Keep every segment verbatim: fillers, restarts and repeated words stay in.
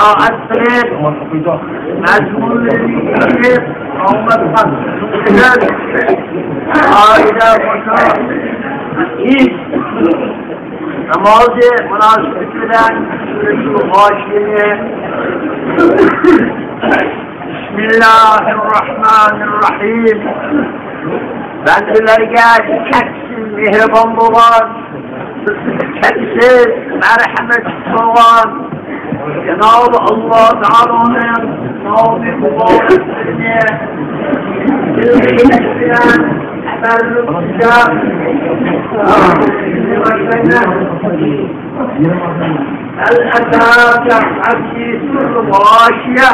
قىراءەت قىلىپ، مەزمۇنلىرىنى ئېيتىپ ئاڭلاتقان ئائىلە مۇشۇ ئىد نامازى مۇناسىۋىتى بىلەن سۈرەتۇل غاشىيەنى بىسمىللاھىر راھمانىر راھىم. بەندىلەرگە چەكسىز مېھرىبان بولغان، چەكسىز مەرھەمەتلىك بولغان جانابى ئاللا تائالانىڭ نامى مۇبارەكلىرىنى بىلگىنىش بىلەن خەۋەرلىك بولۇشتا، ھەل ئەتاكە ھەدىسۇل غاشىيە.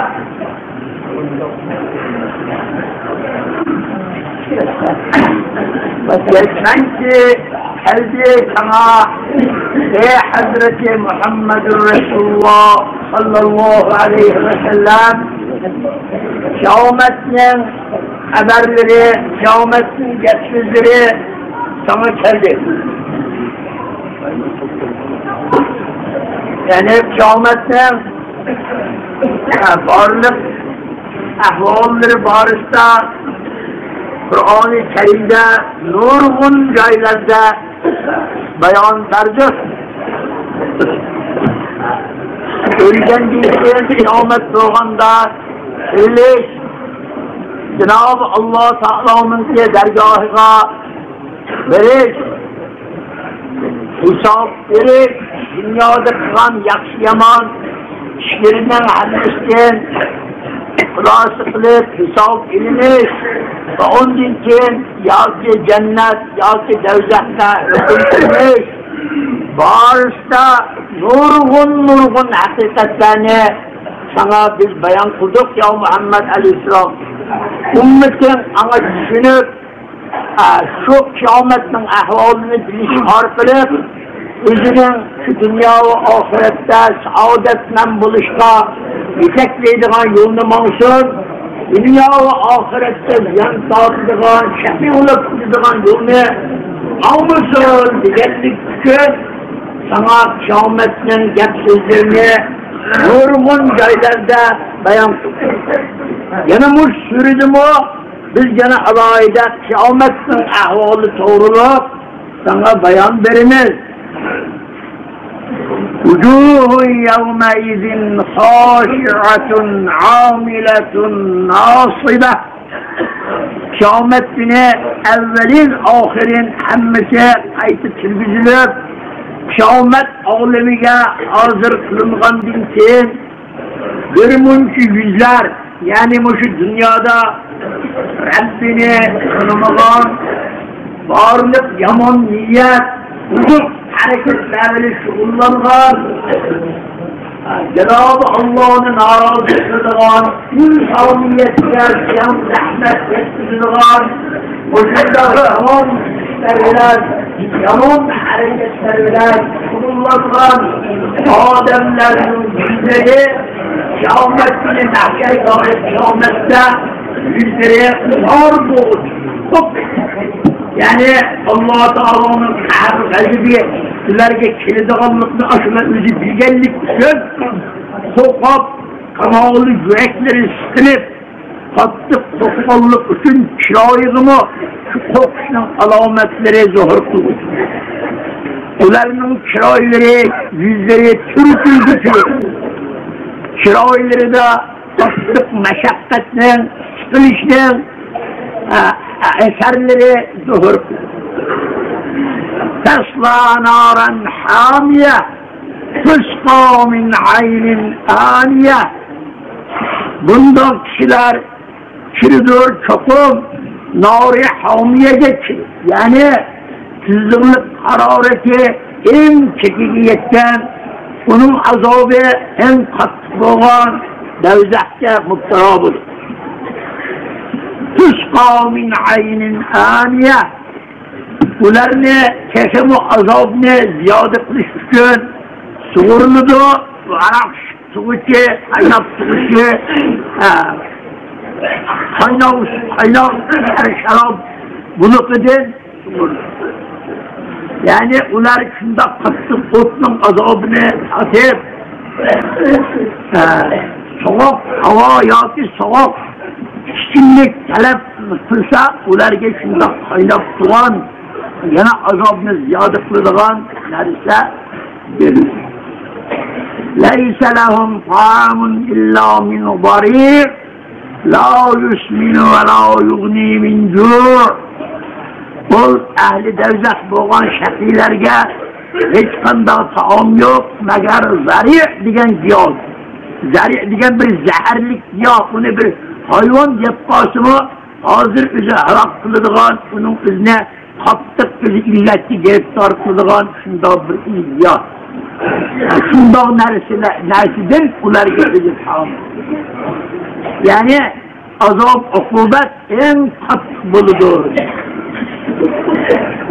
دەيمەنكى، كەلدى ساڭا، ئەي ھەزرىتى مۇھەممەدۇر رەسۇلۇللا ساللاللاھۇ ئەلەيھى ۋەسەللەم، قىيامەتنىڭ خەۋەرلىرى، قىيامەتنىڭ گەپ سۆزلىرى ساڭا كەلدى. يەنى قىيامەتنىڭ بارلىق ئەھۋاللىرى بارىسىدا قۇرئانى كەرىمدە نۇرغۇن جايلاردا بايان بەردۇق. ئۆلگەندىن كېيىن قىيامەت بولغاندا تىرىلىش، جانابى ئاللا تائالانىڭكى دەرگاھىغا بېرىش، ھېساب بېرىش، دۇنيادا قىلغان ياخشى-يامان ئىشلىرىنىڭ ھەممىسىدىن خۇلاسە قىلىپ ھېساب ئېلىنىش ۋە ئۇندىن كېيىن ياكى جەننەت ياكى دوزاخقا ھۆكۈم قىلىنىش بارىسىدا نۇرغۇن، نۇرغۇن ھەقىقەتلەرنى ساڭا بىز بايان قىلدۇق، يا مۇھەممەد ئەلەيھىسسالام. ئۈممىتىڭ ئاڭا چۈشىنىپ، ئە، شۇ قىيامەتنىڭ ئەھۋالىنى بىلىش ئارقىلىق ئۆزىنىڭ شۇ دۇنيا ۋە ئاخىرەتتە سائادەتمەن بولۇشقا يېتەكلەيدىغان يولنى ماڭسۇن، دۇنيا ۋە ئاخىرەتتە زىيان تارتىدىغان، شەقىي بولۇپ كېتىدىغان يولنى ماڭمىسۇن دېگەنلىك ئۈچۈن ساڭا قىيامەتنىڭ گەپ سۆزلىرىنى نۇرغۇن جايلاردا بايان قىلدۇق. يەنە مۇشۇ سۈرىدىمۇ بىز يەنە ئالاھىدە قىيامەتنىڭ ئەھۋالى توغرۇلۇق ساڭا بايان بېرىمىز. وجوه يومئذ خاشعة عاملة ناصبة. قىيامەت كۈنى ئەۋۋەلىن ئاخىرىن ھەممىسى قايتا تىرگۈزۈلۈپ، قىيامەت ئالىمىگە ھازىر قىلىنغاندىن كېيىن، بىر مۇنچە يۈزلەر، يەنى مۇشۇ دۇنيادا رەببىنى تونۇمىغان، بارلىق يامان نىيەت، بۇزۇق ھەرىكەتلەر بىلەن شۇغۇللانغان، جانابى ئاللانى نارازى قىلىدىغان، ئىنسانىيەتكە زىيان، زەھمەت يەتكۈزىدىغان، مۇشۇنداق يامان ئىشلار بىلەن، يامان ھەرىكەتلەر بىلەن شۇغۇللانغان ئادەملەرنىڭ يۈزلىرى قىيامەت كۈنى مەھشەر قىيامەتتە يۈزلىرى قار بولۇپ، يەنى ئاللا تائالانىڭ قەھر غەزىپى سىلەرگە كېلىدىغانلىقىنى ئاشۇلار ئۆزى بىلگەنلىك ئۈچۈن قورقۇپ، قاناغلىق يۈرەكلىرى سىقىلىپ، قاتتىق قورققانلىق ئۈچۈن چىرايىغىمۇ شۇ قورقۇشنىڭ ئالامەتلىرى زۇھۇر قىلغۇچى. ئۇلارنىڭ چىرايلىرى، يۈزلىرى تۈرتۈلگۈچى، چىرايلىرىدا قاتتىق مەشەققەتنىڭ، سىقىلىشنىڭ، ئە، ئە، ئەسەرلىرى زۇھۇر قىلغۇچى. تەسلا نارەن ھامىيە، تۇسقا مىن ئەينىن ئانىيە. بۇنداق كىشىلەر كىرىدۇ چوقۇم نارى ھامىيەگە كىرىپ، يەنى تېزلىك ھارارىتى ئەڭ چېكىگە يەتكەن، ئۇنىڭ ئازابى ئەڭ قاتتىق بولغان دوزاخقا مۇپتىلا بولىدۇ. تۇسقا مىن ئەينىن ئانىيە. ئۇلارنى تېخىمۇ ئازابنى زىيادە قىلىش ئۈچۈن سۇغۇرۇلىدۇ. ھاراق سۇغۇچى، قايناق سۇغۇچى، ھە، قايناق، قايناق شاراب بۇلىقىدىن سۇغۇرۇلىدۇ. يەنى ئۇلار شۇنداق قاتتىق ئوتنىڭ ئازابىنى تارتىپ، ئە، سوغۇق ھاۋا ياكى سوغۇق ئىچىملىك تەلەپ قىلسا، ئۇلارغا شۇنداق قايناپ تۇرغان، يەنە ئازابنى زىيادە قىلىدىغان نەرسە بېرىلدى. ليس لهم طعام إلا من ضريع لا يسمن ولا يغني من جوع. ئۇ ئەھلى دەۋزەخ بولغان شەقىيلەرگە ھېچقانداق تائام يوق، مەگەر زەرىئ دېگەن گىياھ. زەرىئ دېگەن بىر زەھەرلىك گىياھ. ئۇنى بىر ھايۋان يەپ قالسىمۇ، ھازىر ئۆزى ھالاك قىلىدىغان، ئۇنىڭ ئۆزىنى قاتتىق بىر ئىللەتكە گىرىپتار قىلىدىغان شۇنداق بىر گىياھ. شۇنداق نەرسىلەر، نەرسىدىن ئۇلارغا ئۆزى تائام. يەنى ئازاب، ئوقۇبەت ئەڭ قاتتىق بولىدۇ.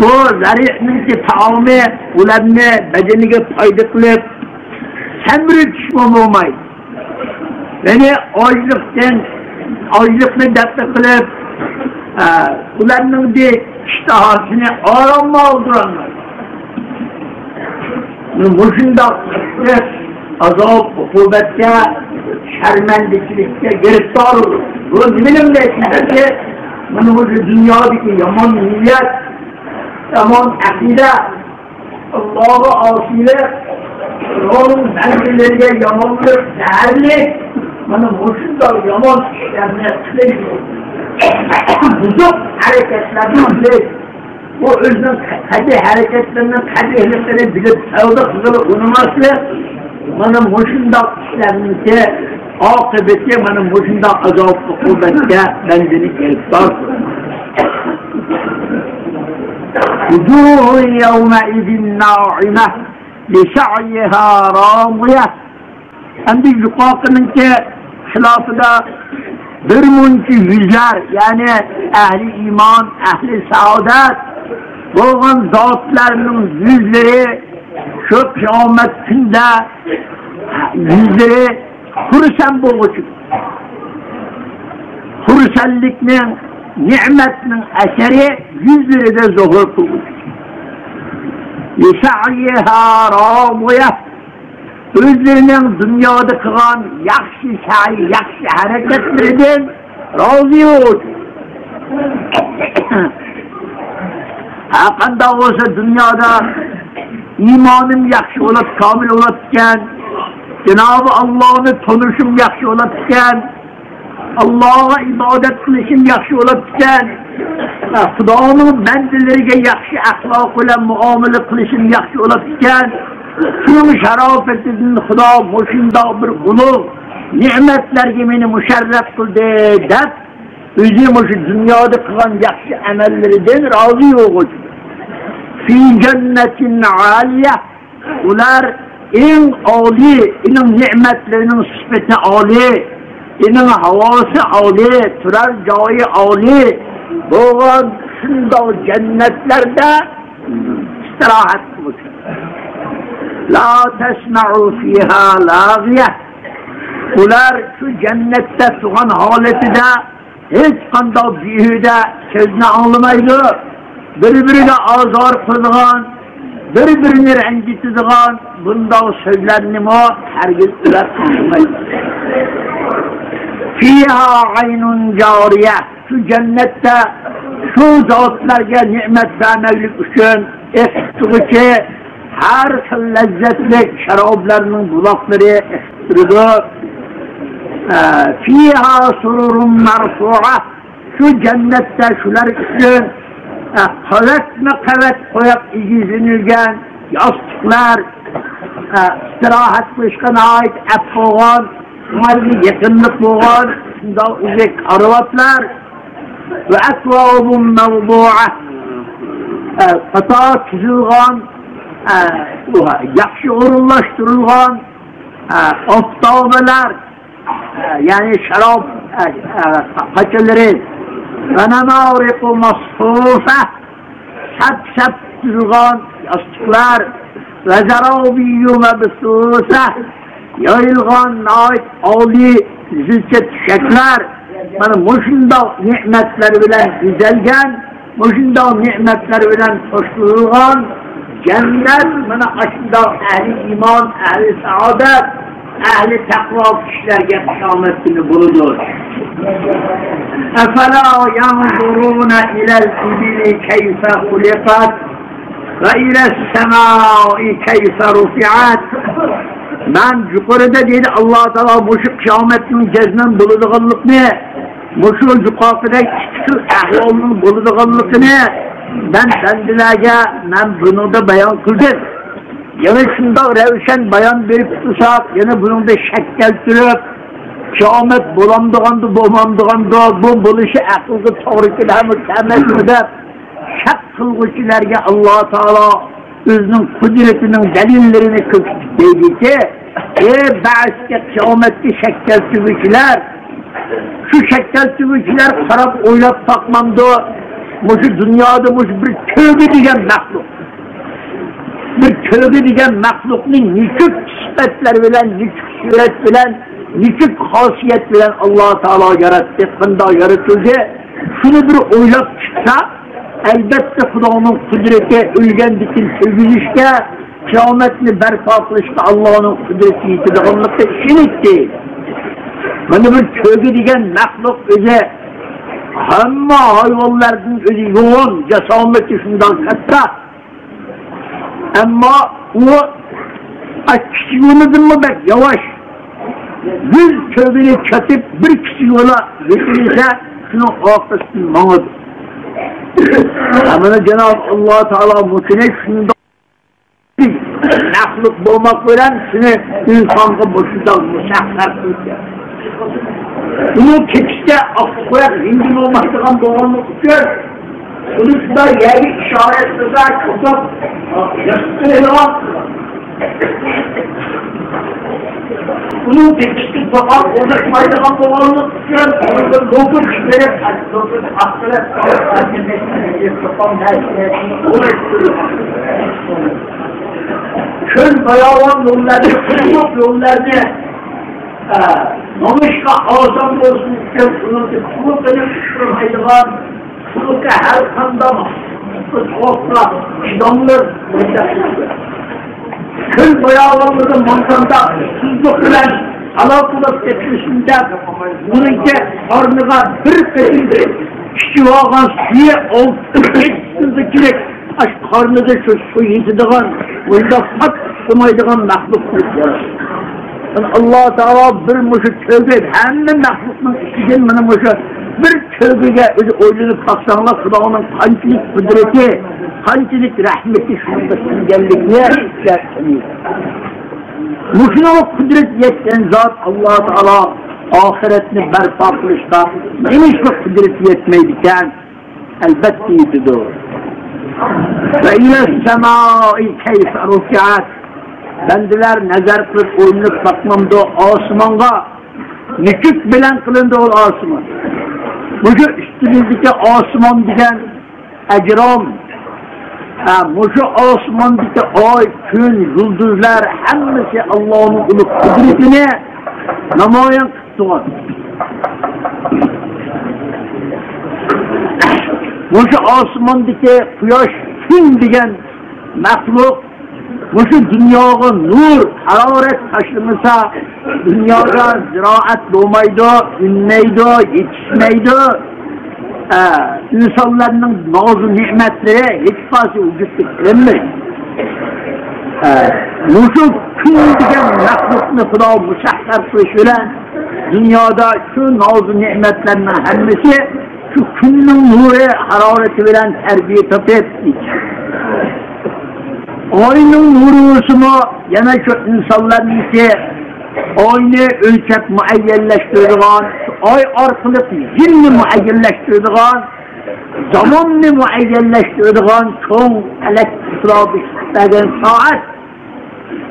بۇ زەرىئنىڭكى تائامى ئۇلارنى بەدىنىگە پايدا قىلىپ، سەمرىتىشمۇ بولمايدۇ. يەنى ئاجلىقتىن، ئاجلىقنى دەپئى قىلىپ، ئە، ئۇلارنىڭ بىر ئىشتىھاسىنى ئارامغا ئالدۇرالمايدۇ. مۇشۇنداق ئازاب، ئوقۇبەتكە، شەرمەندىچىلىككە گىرىپتار بولىدۇ. بۇ نېمىنىڭ نەتىجىسى؟ مانا مۇشۇ دۇنيادىكى يامان نىيەت، يامان ئەقىدە، ئاللاغا ئاسىيلىق، ئۇنىڭ بەندىلىرىگە يامانلىق، زەھەرلىك، مانا مۇشۇنداق يامان ئىشلارنى قىلىش، بۇزۇق ھەرىكەتلەرنى قىلىش، بۇ ئۆزىنىڭ قەبىھ ھەرىكەتلىرىنىڭ قەبىھلىقىنى بىلىپ، تەۋبە قىلغىلى ئۇنىماسلىق، مانا مۇشۇنداق ئىشلارنىڭكى ئاقىۋىتى مانا مۇشۇنداق ئازاب-ئوقۇبەتكە بەندىنى گىرىپتار قىلىدۇ. وجوه يومئذ ناعمة لسعيها راضية. ئەمدى يۇقىرىقىنىڭكى خىلاپىدا بىر مۇنچە يۈزلەر، يەنى ئەھلى ئىمان، ئەھلى سائادەت بولغان زاتلارنىڭ يۈزلىرى شۇ قىيامەت كۈندە يۈزلىرى خۇرسەن بولغۇچى، خۇرسەنلىكنىڭ، نېمەتنىڭ ئەسىرى يۈزلىرىدە زۇھۇر قىلغۇچى. لسعيها راضية. ئۆزلىرىنىڭ دۇنيادا قىلغان ياخشى سەي، ياخشى ھەرىكەتلىرىدىن رازى بولغۇچى. ھەرقانداق بولسا دۇنيادا ئىمانىم ياخشى بولۇپ، كامىل بولۇپتىكەن، جانابى ئاللانى تونۇشۇم ياخشى بولۇپتىكەن، ئاللاغا ئىبادەت قىلىشىم ياخشى بولۇپتىكەن، خۇدانىڭ بەندىلىرىگە ياخشى ئەخلاق بىلەن مۇئامىلە قىلىشىم ياخشى بولۇپتىكەن، شۇنىڭ شاراپىتىدىن خۇدا مۇشۇنداق بىر ئۇلۇغ نېمەتلەرگە مېنى مۇشەررەپ قىلدى دەپ، ئۆزى مۇشۇ دۇنيادا قىلغان ياخشى ئەمەللىرىدىن رازى بولغۇچى. في جنة عالية. ئۇلار ئەڭ ئالىي، ئېنىڭ نېمەتلىرىنىڭ سۈپىتى ئالىي، ئېنىڭ ھاۋاسى ئالىي، تۇرار جايى ئالىي بولغان شۇنداق جەننەتلەردە ئىستىراھەت قىلىدۇ. لا تسمع فيها لاغية. ئۇلار شۇ جەننەتتە تۇرغان ھالىتىدە ھېچقانداق بىھۇدە سۆزنى ئاڭلىمايدۇ. بىر-بىرىگە ئازار قىلىدىغان، بىر-بىرىنى رەنجىتىدىغان بۇنداق سۆزلەرنىمۇ ھەرگىز ئۇلار ئاڭلىمايدۇ. فيها عين جارية. شۇ جەننەتتە شۇ زاتلارغا نېمەت بەرمەكلىك ئۈچۈن ئېقىپ تۇرغۇچى ھەر خىل لەززەتلىك شارابلارنىڭ بۇلاقلىرى ئېقىپ تۇرىدۇ. ئە، فيها سرر مرفوعة. شۇ جەننەتتە شۇلار ئۈچۈن، ئە، قەۋەتمۇ قەۋەت قويۇپ ئېگىزلىنىلگەن ياستۇقلار، ئە، ئىستىراھەت قىلىشقا ناھايىتى ئەپ بولغان، شۇڭا يېقىملىق بولغان شۇنداق ئۇزۇن كارىۋاتلار. وأكواب موضوعة. ئە، قاتار تىزىلغان، ئە، ياخشى ئورۇنلاشتۇرۇلغان، ئە، ئاپتاۋىلار، ئە، يەنى شاراب، ئە، ئە، قاچىلىرى. ونمارق مصفوفة. سەپ-سەپ تىزىلغان ياستۇقلار. وزرابي مبثوثة. يايىلغان ناھايىتى ئالىي زىلچە تۆشەكلەر. مانا مۇشۇنداق نېمەتلەر بىلەن بېزەلگەن، مۇشۇنداق نېمەتلەر بىلەن توشۇلغان جەننەت، مانا ئاشۇنداق ئەھلى ئىمان، ئەھلى سائادەت، ئەھلى تەقۋا كىشىلەرگە قىيامەت كۈنى بولىدۇ. أفلا ينظرون إلى الإبل كيف خلقت وإلى السماء كيف رفعت. مەن يۇقىرىدا دېدى ئاللا تائالا مۇشۇ قىيامەتنىڭ جەزمەن بولىدىغانلىقىنى، مۇشۇ يۇقىرىقىدەك ئىككى خىل ئەھۋالنىڭ بولىدىغانلىقىنى مەن بەندىلەرگە مەن بۇنىڭدا بايان قىلدىم. يەنە شۇنداق رەۋشەن بايان بېرىپ تۇرساق، يەنە بۇنىڭدا شەك كەلتۈرۈپ، قىيامەت بولامدىغاندۇ، بولمامدىغاندۇ، بۇ بولۇشى ئەقىلگە توغرا كېلەرمۇ، كەلمەسمۇ دەپ شەك قىلغۇچىلارغا ئاللا تائالا ئۆزىنىڭ قۇدرىتىنىڭ دەلىللىرىنى كۆرسىتىپ دەيدىكى، ئەي بەئسكە، قىيامەتكە شەك كەلتۈرگۈچىلەر، شۇ شەك كەلتۈرگۈچىلەر قاراپ ئويلاپ باقمامدۇ؟ مۇشۇ دۇنيادا مۇشۇ بىر كۆگە دېگەن مەخلۇق، بىر كۆگە دېگەن مەخلۇقنى نېچۈك سۈپەتلەر بىلەن، نېچۈك سۈرەت بىلەن، نېچۈك خاسىيەت بىلەن ئاللا تائالا ياراتتى، قانداق يارىتىلدى؟ شۇنى بىر ئويلاپ چىقسا، ئەلبەتتە خۇدانىڭ قۇدرىتى ئۆلگەندىن كېيىن تىرگۈزۈشكە، قىيامەتنى بەرپا قىلىشقا ئاللانىڭ قۇدرىتى يېتىدىغانلىقىغا ئىشىنىدۇ. مانا بىر كۆگە دېگەن مەخلۇق ئۆزى ھەممە ھايۋانلاردىن ئۆزى يوغان، جاسامىتى شۇنداق كاتتا. ئەمما ئۇ، ئا، كىچىك يۇلىدىنمۇ بەك ياۋاش. يۈز كۆگىنى چاتىپ، بىر كىچىك يۇلا يېتىلسە، شۇنىڭ ئارقىسىدىن ماڭىدۇ. مانا جاناب ئاللا تائالا مۇشۇنى شۇنداق مەخلۇق بولماق بىلەن شۇنى ئىنسانغا مۇشۇنداق مۇسەخخەر قىلدى. ئۇنىڭ تېپىشتە ئاقسۇ قوياق يېڭىل بولمايدىغان بولغانلىقى ئۈچۈن، ئۇنى شۇنداق يەرگە ئىشارەت قىلسا، كوزاپ ياسىتىپ قويىدىغان. ئۇنىڭ تېپىشتىن باقار ئورناشمايدىغان بولغانلىقى ئۈچۈن، ئۇنىڭدىن نوپۇر چىقىرىپ، نوپۇر ئاستىلىپ، چۆل باياۋان يوللارنى، قۇرۇق يوللارنى، ئە، مېڭىشقا ئاسان بولسۇن ئۈچۈن، ئۇنىڭدىن قۇرۇق قېنى ئۇچرىمايدىغان، قۇرۇققا ھەر قانداق سوغۇققا چىداملىق. چۆل باياۋانلىرىدا ماڭغاندا ئۇسسۇزلۇق بىلەن ھالاك بولۇپ كېتىشىمدە، ئۇنىڭكى قارنىغا بىر قېتىم ئىچىۋالغان سۈيى ئالتە يىلدا كېرەك، ئاش قارنىدا شۇ سۇ يېتىدىغان، ئۇنداق پات ئۇسسىمايدىغان مەخلۇق قىلىپ ياراتتى. ئاللا تائالا بىر مۇشۇ كۆگە، ھەممە مەخلۇقنىڭ ئىچىدىن مانا مۇشۇ بىر كۆگىگە ئۆزى ئويلىنىپ باقساڭلار، خۇدانىڭ قانچىلىك قۇدرىتى، قانچىلىك رەھمىتى شۇنىڭغا سىڭگەنلىكىنى كۆرىسىز. مۇشۇنىڭغا قۇدرەت يەتكەن زات ئاللا تائالا ئاخىرەتنى بەرپا قىلىشقا نېمىشقا قۇدرىتى يەتمەيدىكەن؟ ئەلبەتتە يېتىدۇ. وإلى السماء كيف رفعت. بەندىلەر نەزەر قىلىپ ئويلىنىپ باقمامدۇ ئاسمانغا؟ نېچۈك بىلەن قىلىندى ئۇ ئاسمان؟ مۇشۇ ئۈستىمىزدىكى ئاسمان دېگەن ئەجرام، ھە، مۇشۇ ئاسماندىكى ئاي، كۈن، يۇلدۇزلار ھەممىسى ئاللانىڭ ئۇلۇغ قۇدرىتىنى نامايان قىلىپ تۇرغان. مۇشۇ ئاسماندىكى قۇياش، كۈن دېگەن مەخلۇق مۇشۇ دۇنياغا نۇر، ھارارەت تاشلىمىسا، دۇنيادا زىرائەت بولمايدۇ، ئۈنمەيدۇ، يېتىشمەيدۇ. ئە، ئىنسانلارنىڭ نازۇ نېمەتلىرى ھېچقايسى ۋۇجۇدقا كەلمەيدۇ. ئە، مۇشۇ كۈن دېگەن مەخلۇقنى خۇدا مۇسەخخەر قىلىش بىلەن دۇنيادا شۇ نازۇ نېمەتلەرنىڭ ھەممىسى شۇ كۈننىڭ نۇرى، ھارارىتى بىلەن تەربىيە تېپىپ، ئاينىڭ نۇرى بولسىمۇ يەنە شۇ ئىنسانلارنىڭكى ئاينى ئۆلچەپ مۇئەييەنلەشتۈرىدىغان، شۇ ئاي ئارقىلىق يىلنى مۇئەييەنلەشتۈرىدىغان، زاماننى مۇئەييەنلەشتۈرىدىغان چوڭ پەلەك ئىسرا بېسىپ بەرگەن سائەت.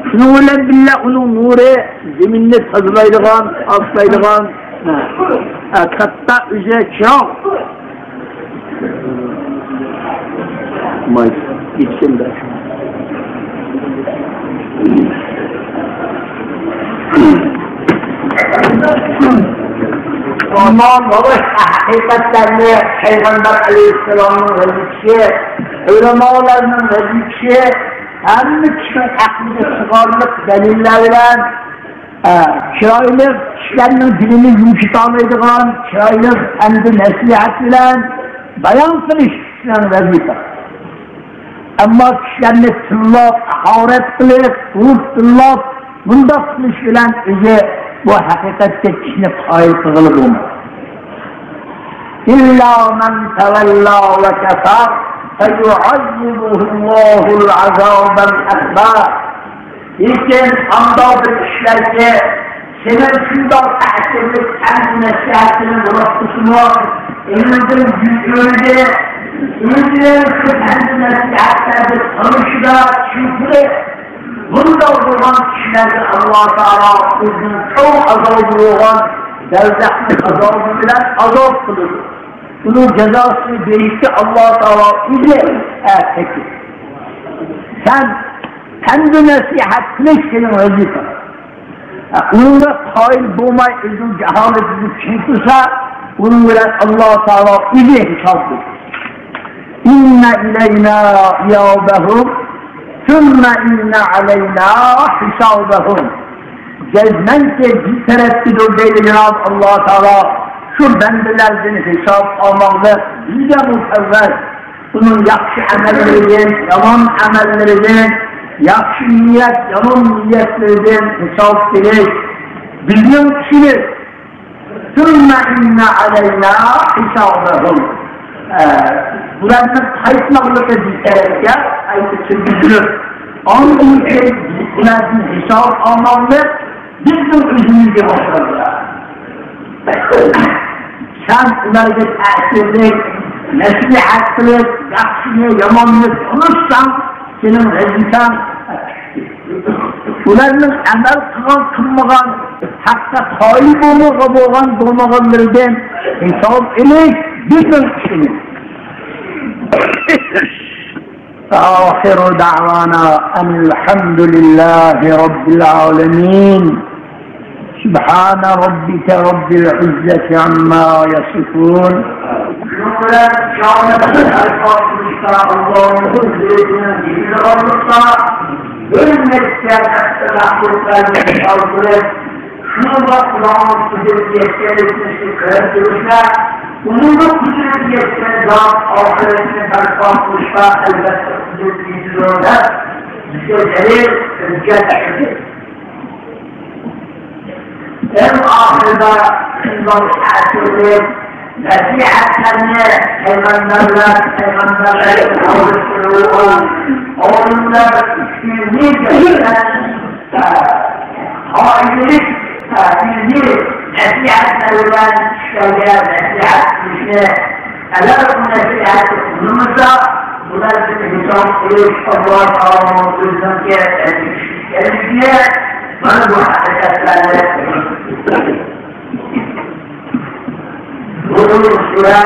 شۇنىڭ بىلەن بىللە ئۇنىڭ نۇرى زېمىننى تازىلايدىغان، پاكلايدىغان، ھە، ھە، كاتتا ئۆزى چىراغ. ماي، يېتىشكەندە. ئەمما مانا ھەقىقەتلەرنى پەيغەمبەر ئەلەيھىسسالامنىڭ ۋەزىپىسى، ئۆلىمالارنىڭ ۋەزىپىسى، ھەممە كىشىنىڭ ئەقلىگە سىغارلىق دەلىللەر بىلەن ئە، چىرايلىق كىشىلەرنىڭ دىلىنى يۇمشىتالايدىغان چىرايلىق پەند-نەسىھەت بىلەن بايان قىلىش سېنىڭ ۋەزىپەڭ. ئەمما كىشىلەرنى تىللاپ، ھاقارەت قىلىپ، ئۇرۇپ تىللاپ، بۇنداق قىلىش بىلەن ئۆزى بۇ ھەقىقەتكە كىشىنى قايىل قىلغىلى بولمايدۇ. إلا من تولى وكفر فيعذبه الله العذاب الأكبر. لېكىن ئانداق بىر كىشىلەرگە سېنىڭ شۇنداق تەسىرلىك پەند-نەسىھەتلىرىڭ بولۇپ تۇرسىمۇ، ئېلىڭدىن يۈز ئۆرۈدى، ئۆزىنىڭ شۇ پەند-نەسىھەتلەردىن تونۇشىدا چۈشىنىپ، بۇنداق بولغان كىشىلەرگە ئاللا تائالا ئۆزىنىڭ چوڭ ئازابى بولغان دەرزەخنىڭ ئازابى بىلەن ئازاب قىلىدۇ. بۇنىڭ جازاسىنى بېرىشكە ئاللا تائالا ئۆزى ئەركەك. سەن پەند-نەسىھەت قىلىش سېنىڭ ۋەزىپەڭ. ئۇنىڭغا قايىل بولماي، ئۆزىنىڭ جاھالىتىنى چۈشىنىپ تۇرسا، ئۇنىڭ بىلەن ئاللا تائالا ئۆزى ھېساب بېرىدۇ. إن إلينا إيابهم ثم إن علينا حسابهم. جەزمەنكى بىز تەرەپتىدۇر دەيدۇ جانابى ئاللا تائالا. شۇ بەندىلەردىن ھېساب ئالماقلىق بىزگە مۇقەررەر. ئۇنىڭ ياخشى ئەمەللىرىدىن، يامان ئەمەللىرىدىن، ياخشى نىيەت، يامان نىيەتلىرىدىن ھېساب بېرىش بىزنىڭ ئىشىمىز. ثم إن علينا حسابهم. ئە، بۇلارنىڭ قايتماقلىقى بىز تەرەپكە، قايتىپ كىرگۈزۈلۈپ، ئاندىن كېيىن بۇلاردىن ھېساب ئالماقلىق بىزنىڭ ئۆزىمىزگە ئوخشايدۇ. سەن ئۇلارغا تەسىرلىك نەسىھەت قىلىپ، ياخشىنى، ياماننى تونۇتساڭ، سېنىڭ ۋەزىپەڭ. ئۇلارنىڭ ئەمەل قىلغان، قىلمىغان، ھەققە قايىل بولمىغان، بولغان، بولمىغانلىرىدىن ھېساب ئېلىش بىزنىڭ ئىشىمىز. وآخر دعوانا أن الحمد لله رب العالمين. سبحان ربك رب العزة عما يصفون. شۇنىڭ بىلەن شائىرنىڭ ئەلقابىدا ئاللاھنىڭ ئۆزىنىڭ يېتىلىغانلىقتا بىر نەچچە مەھلۇقلارنى مىسال قىلىپ، شۇنىڭغا قۇدرەت يەتكەنلىكىنى كۆرۈپ تۇرۇشتا، ئۇنىڭغا قۇدرەت يەتكەن زات ئاخىرەتنى بەرپا قىلىشقا ئەلۋەتتە قۇدرەت يېتىدۇ دەپ بىزگە دەلىل ھۆججەت بەردى. ئەڭ ئاخىرىدا شۇنداق تەسىرلىك نەسىھەتلەرنى پەيغەمبەرلەر، پەيغەمبەرلەر ئالىملار ئۈچۈن قائىدىلىك، ئىلمىي نەسىھەتلەر بىلەن كىشىلەرگە نەسىھەت قىلىشنى، ئەگەر ئۇ نەسىھەتنى ئۇنىمىسا، بۇلاردىن ھېساب قىلىش ئاللا تائالانىڭ ئۆزىنىڭكى ئىكەنلىكىنى مانا بۇ ھەقىقەتلەرنى بۇ سۈرە